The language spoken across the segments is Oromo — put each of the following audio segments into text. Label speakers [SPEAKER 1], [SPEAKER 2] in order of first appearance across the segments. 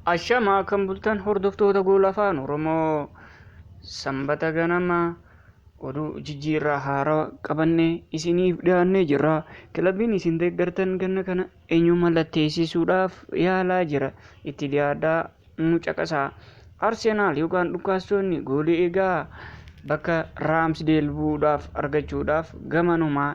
[SPEAKER 1] Ashamaa kan bultan hordoftoota Gool Afaan Oromoo, Sanbata ganama oduu jijjiirraa haaraa qabannee isiniif dhiyaannee jirra. Kilabiin isin deeggartan ganna kana eenyu mallatteessisuudhaaf yaalaa jira? Itti dhiyaadhaa nu caqasaa. Arsenaal yookaan dhukaastonni goolii eegaa bakka Raamsdeel bu'uudhaaf argachuudhaaf gamanumaa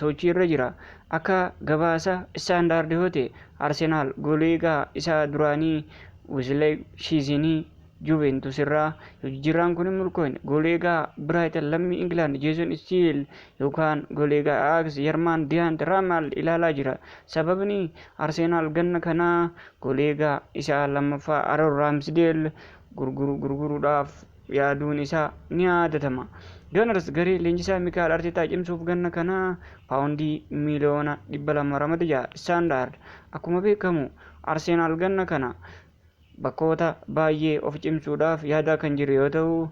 [SPEAKER 1] sochii irra jira. Akka gabaasa Istaandaard yoo ta'e, Arsenaal goolii eegaa isaa duraanii Wisley Shiizinii Juventus irraa, yoo jijjiirraan kun hin milkooyne, goolii eegaa Biraayitan lammii Ingilaand Jeeson Istiil yookaan goolii eegaa Ajax Yarmaan Diyaant Raamal ilaalaa jira. Sababni Arsenaal ganna kanaa goolii eegaa isaa lammaffaa Aaron Raamsdeel gurguruudhaaf yaaduun isaa ni yaadatama. Gunners garee leenjisaa Mikael Arteetaa cimsuuf ganna kana paawundii miiliyoona 200 ramade jedha Standard. Akkuma beekamu, Arsenaal ganna kana bakkoota baay'ee of cimsuudhaaf yaadaa kan jiru yoo ta'u,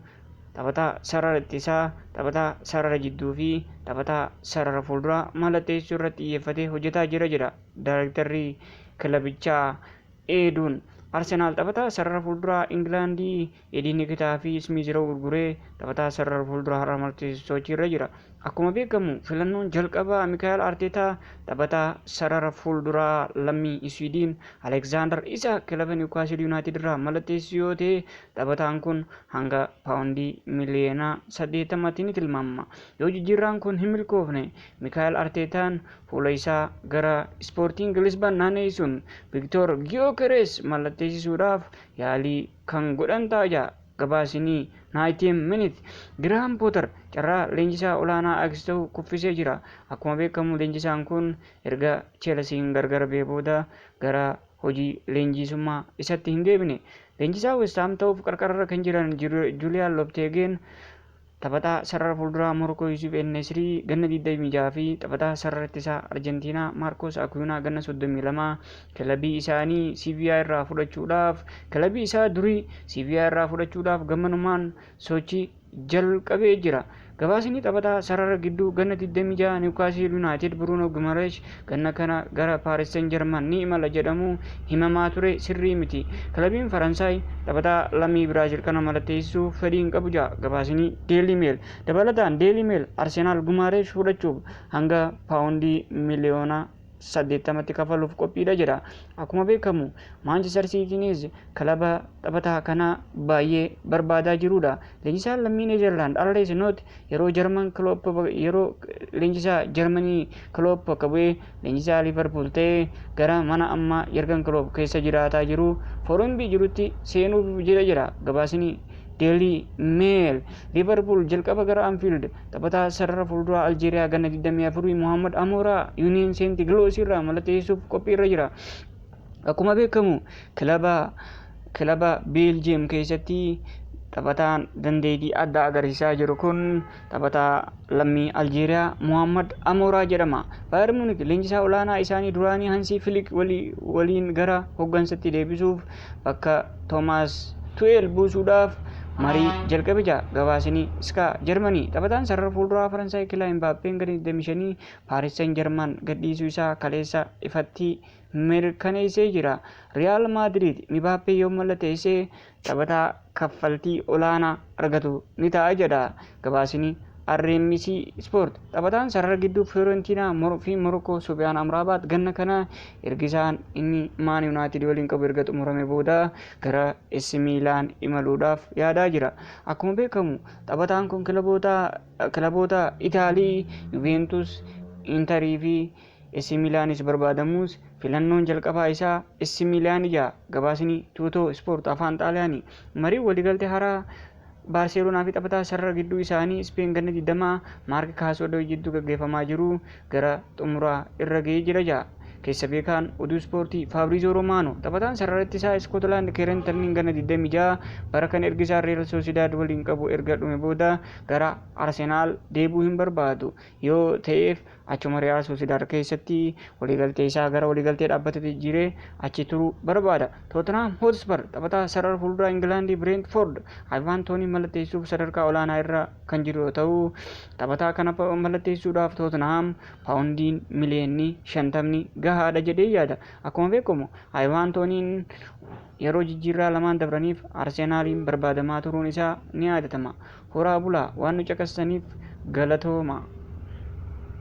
[SPEAKER 1] taphataa sarara ittisaa, taphataa sarara jidduu fi taphataa sarara fuulduraa mallatteessuu irratti xiyyeeffatee hojjetaa jira jedha daayirektarri kilabichaa Eeduun. Arsenaal taphataa sarara fuulduraa Ingilaandii Edii Nikitaa fi Ismiiz Roo gurguree taphataa sarara fuulduraa haaraa mallatteessuuf sochii irra jira. Akkuma beekamu, filannoon jalqabaa Mikaa'el Arteetaa taphataa sarara fuulduraa lammii Iswiidiin Aleksaandar Isaak kilaba Niwukaasil Yuunaayitid irraa mallatteessisu yoo ta'e, taphataan kun hanga paawundii miliyoona 80tti ni tilmaamama. Yoo jijjiirraan kun hin milkoofne, Mikaa'el Arteetaan fuula isaa gara Ispoortiing Lisban naanneessuun Viktoor Giyookerees mallatteessisuudhaaf yaalii kan godhan ta'a jedha gabaasinii 90 Minute. Girahaam Pootar carraa leenjisaa olaanaa Ajax ta'uu kuffisee jira. Akkuma beekamu, leenjisaan kun erga Chelsiin gargar ba'ee booda gara hojii leenjisummaa isatti hin deebine. Leenjisaa West Ham ta'uuf qarqararra kan jiran Juliyaan Lopteegeen taphataa sarara fuulduraa Morokoo Yuusuf En-Nesrii ganna 26 fi taphataa sarara ittisaa Arjentiinaa Maarkoos Akuunaa ganna 32 kilabii isaanii Siiviyaa irraa fudhachuudhaaf kilabii isaa durii Siiviyaa irraa fudhachuudhaaf gamanumaan sochii jalqabee jira. Gabaasni taphataa sarara gidduu ganna 26 Niwukaasiil Yuunaayitid Bruunoo Gimareesh ganna kana gara Paaris Saint Germain ni imala jedhamu himamaa ture sirrii miti. Kilabiin Faransaay taphataa lammii Biraazil kana mallatteessisuuf fedhii hin qabu jedha gabaasni Daily Mail. Dabalataan Daily Mail Arsenaal Gumaareesh fudhachuuf hanga paawundii miliyoona 80tti kafaluuf qophiidha jedha. Akkuma beekamu, Maanchister Siitiinis kilaba taphataa kana baay'ee barbaadaa jirudha. Leenjisaan lammii Neezerlaand Arne Sinoot yeroo Jarman Kiloop yeroo leenjisaa Jarmanii Kiloop bakka bu'ee leenjisaa Liivarpuul ta'ee gara mana amma Yargan Kiloop keessa jiraataa jiru Foronbii jirutti seenuuf jira jedha gabaasni Daily Mail. Liivarpuul jalqaba gara Anfiild taphataa sarara fuulduraa Aljeeriyaa ganna 24 Mohaammed Amooraa Yuuniyen Seent Giloos irraa mallatteessuuf qophiirra jira. Akkuma beekamu, kilaba Beeljiyeem keessatti taphataan dandeettii addaa agarsiisaa jiru kun taphataa lammii Aljeeriyaa Mohaammed Amooraa jedhama. Baayern Muunik leenjisaa olaanaa isaanii duraanii Hansii Filik waliin gara hoggansatti deebisuuf bakka Toomaas Tu'eel buusuudhaaf marii jalqabe jira. Gabaasni Sky Jarmanii, taphataan sarara fuulduraa Faransaay Kilaa Imbaappeen gadi 25 Paaris Saint Germain gadhiisuu isaa kaleessa ifatti mirkaneessee jira. Riyaal Maadriid Mibaappee yoo mallatteesse taphataa kaffaltii olaanaa argatu ni ta'a jedha gabaasni RMC Sport. Taphataan sarara gidduu Fiorentina fi Morokoo Sufiyaan Amraabaat ganna kana ergisaan inni Maan Yuunaayitid waliin qabu erga xumurame booda gara AC Miilaan imaluudhaaf yaadaa jira. Akkuma beekamu, taphataan kun kilaboota Itaalii Juventus, Interii fi AC Milaanis barbaadamus, filannoon jalqabaa isaa AC Miilaan jedha gabaasni Tuutoo Ispoort afaan Xaaliyaanii. Mariin waliigaltee haaraa Baarseloonaa fi taphataa sarara gidduu isaanii Ispeen ganna 20 Maark Kaasoodoo jidduu gaggeeffamaa jiru gara xumuraa irra ga'ee jira jedha keessa beekaan oduu ispoortii Faabriizoo Romaanoo. Taphataan sarara ittisaa Iskootlaand Keeren Tarniin ganna 26 bara kan ergi isaa Real Sociedad waliin qabu erga dhume booda gara Arsenaal deebi'uu hin barbaadu yoo ta'eef. Achuma Riyaal Soosidaad keessatti waliigaltee isaa gara waliigaltee dhaabbatatti jijjiiree achi turuu barbaada. Tootenhaam Hotspur taphataa sarara fuulduraa Ingilaandii Bireentfoord Ayivaan Toonii mallatteessuuf sadarkaa olaanaa irra kan jiru yoo ta'u, taphataa kana mallatteessuudhaaf Tootenhaam paawundiin miliyoonni 50 gahaadha jedhee yaada. Akkuma beekamu Ayivaan Tooniin yeroo jijjiirraa lamaan dabraniif Arsenaaliin barbaadamaa turuun isaa ni yaadatama. Horaa bulaa, waan nu caqasaniif galatooma.